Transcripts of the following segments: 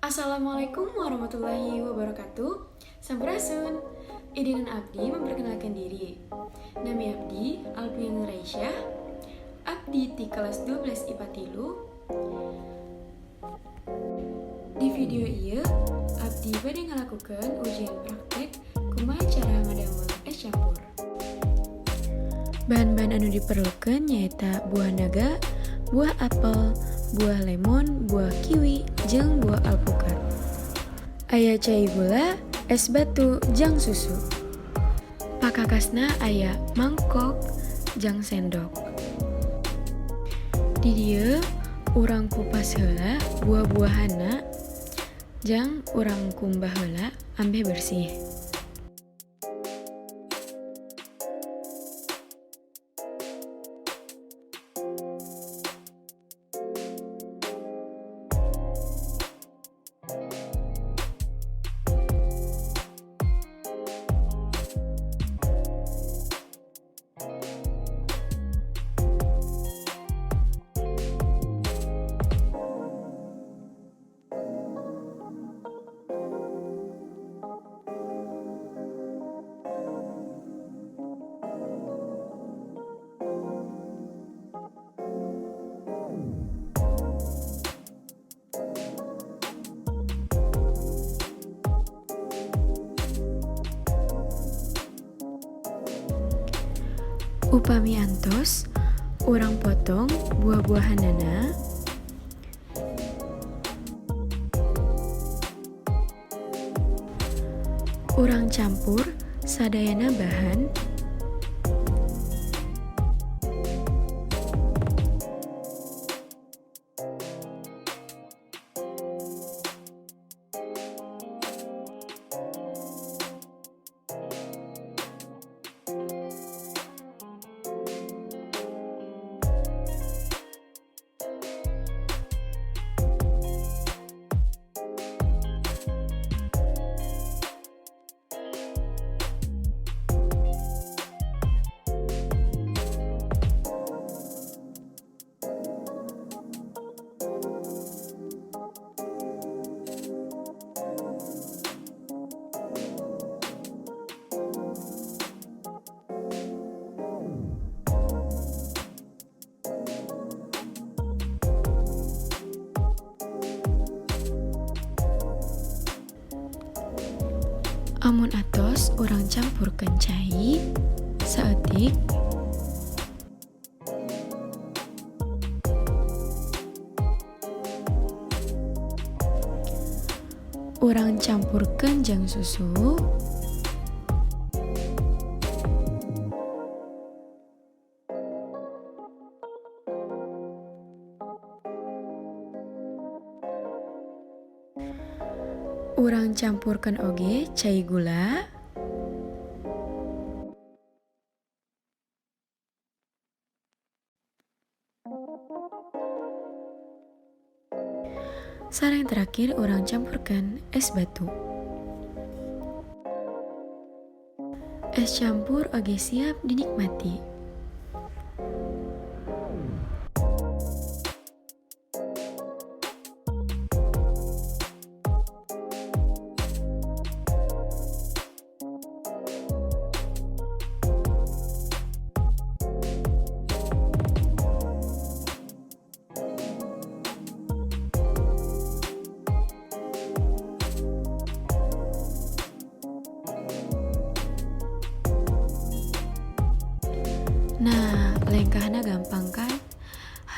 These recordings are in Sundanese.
Assalamualaikum warahmatullahi wabarakatuh. Sampurasun. Idinan abdi memperkenalkan diri. Nami abdi Alpian Nuraisyah. Abdi di kelas 12 IPA 3. Di video ieu abdi bade ngalakukeun ujian praktek kumaha cara ngadamel es campur. Bahan-bahan anu diperlukan nyaeta buah naga, buah apel, buah lemon, buah kiwi, jeung buah alpukat. Aya cai gula, es batu, jang susu. Pakakasna aya mangkok jang sendok. Di dieu urang kupas heula buah-buahanna jang urang kumbah heula ambeh bersih. Upami antos, urang potong buah-buahanana. Urang campur sadayana bahan. Amun atos, urang campurkeun cai saeutik. Urang campurkeun jeung susu. Urang campurkeun oge cai gula. Sareng terakhir urang campurkeun es batu. Es campur oge siap dinikmati. Nah, lengkahna gampang kan?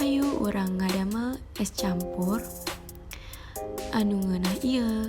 Hayu urang ngadamel es campur anu ngeunah ieu.